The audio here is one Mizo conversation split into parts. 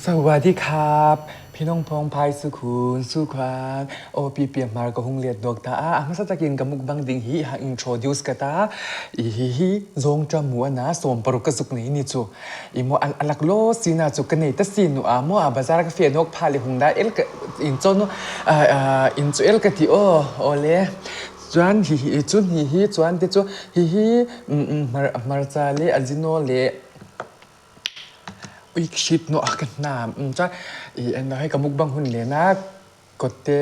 สวัสดีครับพี่น้องพงพายสุขุนสุขวานโอปีเปียmar ka hung liet dok ta a hmasa takin ka mukbang ding hi ha introduce ka ta i hi hi zong tra mu ana som paruk ka zuk nei ni chu i mo al alak lo sina chu ka nei ta si nu a mo a bazar ka fe nok pha le hung da el ka in chon in chu el ka ti o ole chuan hi hi chun hi hi chuan te chu hi hi hmarcha le ajino le Ui hrit nawh a ka hnam. Cun i en hei ka mukbang hun len ah kawtte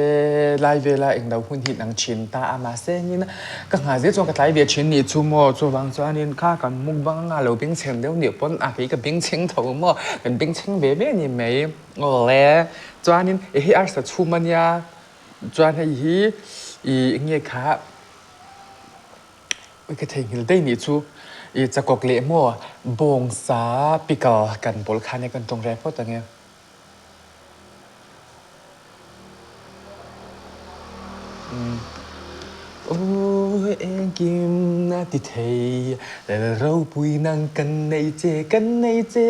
lai vel ah englo hun hi nang chin ta a mahse hngin ka hnga zel chuan ka tlai ve thin nih chu maw chuvang chuanin kha kan mukbang anga lo bengchheng deuh nih pawn a kei ka bengchheng tho maw kan bengchheng ve ve ni mai. Awle chuanin i hei arsa chhum ania chuan hei hi i enge kha Ka theihnghilh daih nih chu i chakawk leh maw bawngsa pickle kan bawl khan e kan tawng reng phawt ang e. Aw engkim a ti thei lal ropui nang kan nei che kan nei che.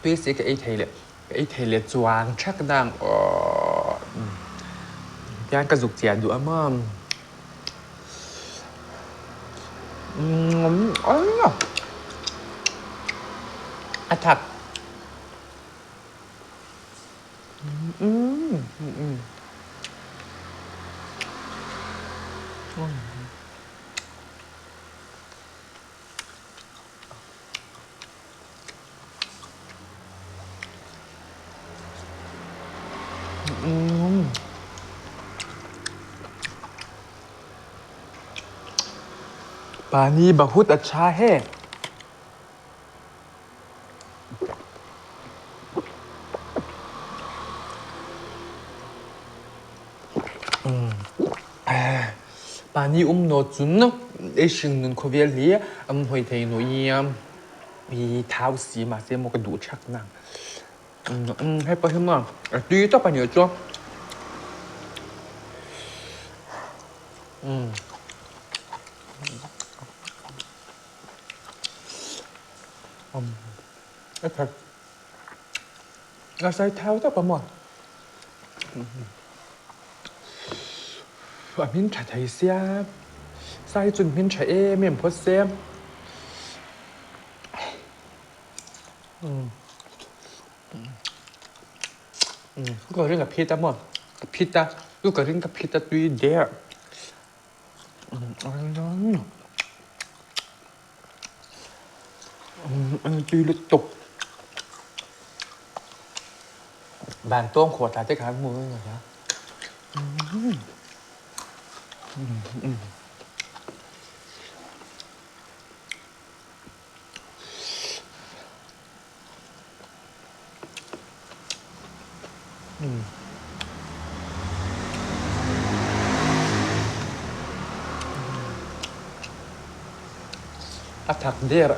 Tui si ka ei thei leh ka ei thei leh chuang thak nang aww tiang ka zuk chiah duh a maw a thak. पानी बहुत अच्छा है। Pani um naw cun ei hringnun khuavel hi am hoi thei nu i i thau si mahse maw ka duh ṭhak nang. Hei pa hi maw a tui tak a nih chu. A that. A sai thau tak a maw. A hmin ṭha thei sia, sai cun hmin ṭha em em phawt se. Ka ring a phit a maw, ka phit a, chu ka ring ka phit a tui der. Tui lutuk. Van tawng khawh thla te khan hmu in ka A thak der.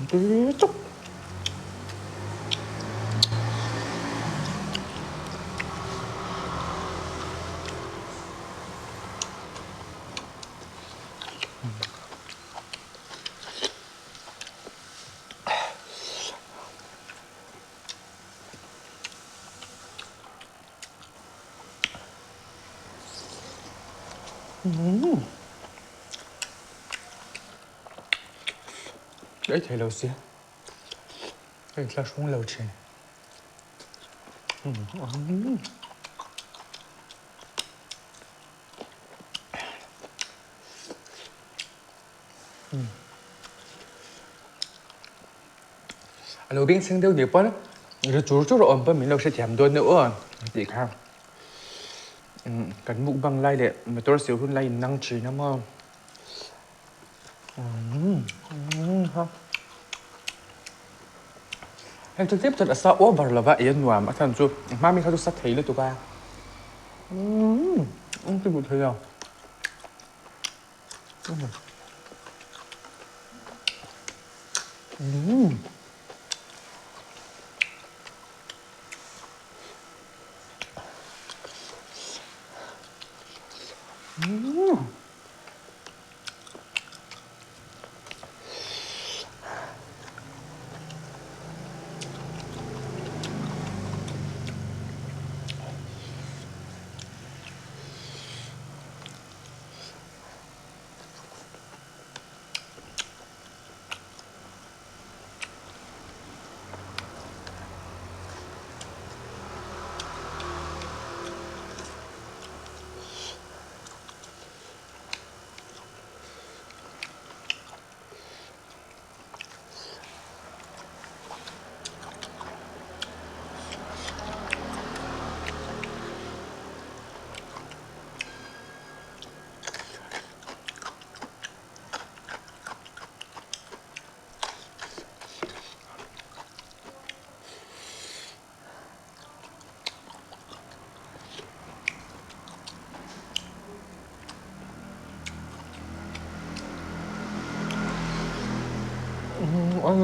Tui tuk. Ei thei lo si. Ka inthlahrung lo thin. A lo bengchheng deuh nih pawn ri chur chur a awm pawn min lo hrethiam dawn deuh aw tih kha kan mukbang lai leh motor sir hun lai in nang thin a maw. Hei chu tlem chuan a sa over lova ei a nuam a chhan chu hma mi kha chu sa thei lutuk a. An ti duh thei lo.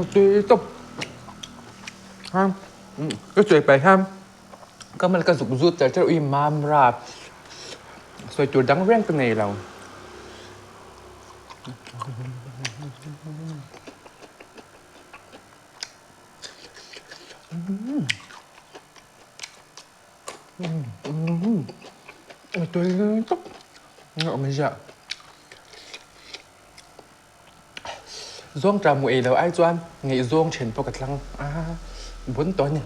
Tui tawp ka sawi paih hian ka mal ka zuk zut tel tel ui mam rap sawi tur dang reng ka nei lo. Tui tawp awm ziah. Zawng ṭah mu ei lo ai chuan ngaihzawng ṭhen pawh ka thlang a bun tawh a ni.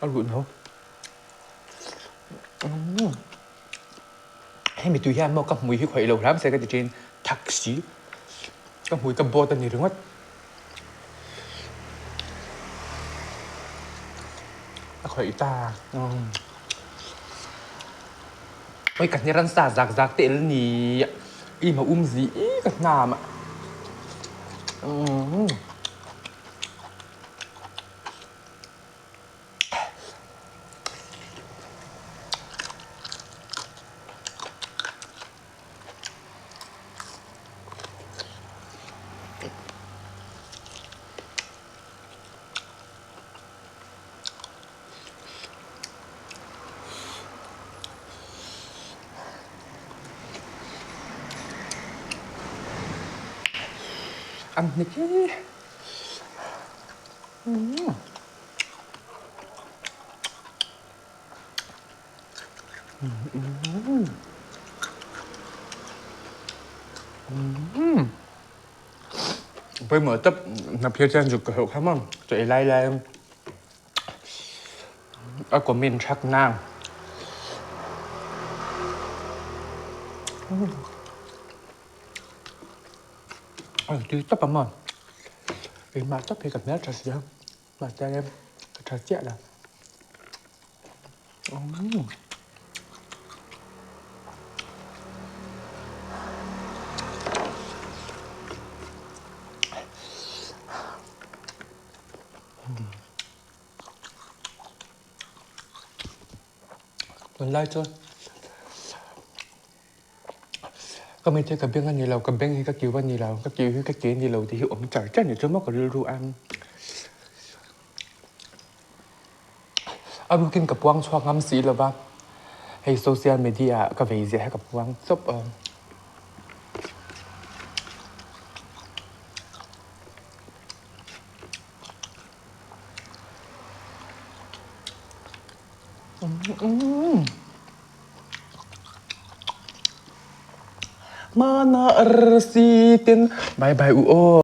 A ruh no. Hemi tui hian maw ka hmui hi khawih lo hram se ka ti ṭhin thak si. Ka hmui ka bawt a ni ringawt. A khawih ta. Oi ka hniran sa zak zak te el ni. I ma um zi i ka hnam. An hnik hi. Pawimawh tak hnaphiar chuan zuk ka hauh kha maw chaw ei lai lai a comment thak nang. A tui tawp ang maw keimah tawp hi ka hmel tha sia mahse ka tha chiah lo. Tunlai chu ka mit hi ka beng a ni lo, ka beng hi ka kiu a ni lo, ka kiu hi ka ke a ni lo tih hi awm char char ni chu maw ka rilru a. A rukin ka puang chhuak ngam si lo va, hei social media ah ka vei ziah hi ka puang chawp a. Hmana arsi ten bye bye u aw.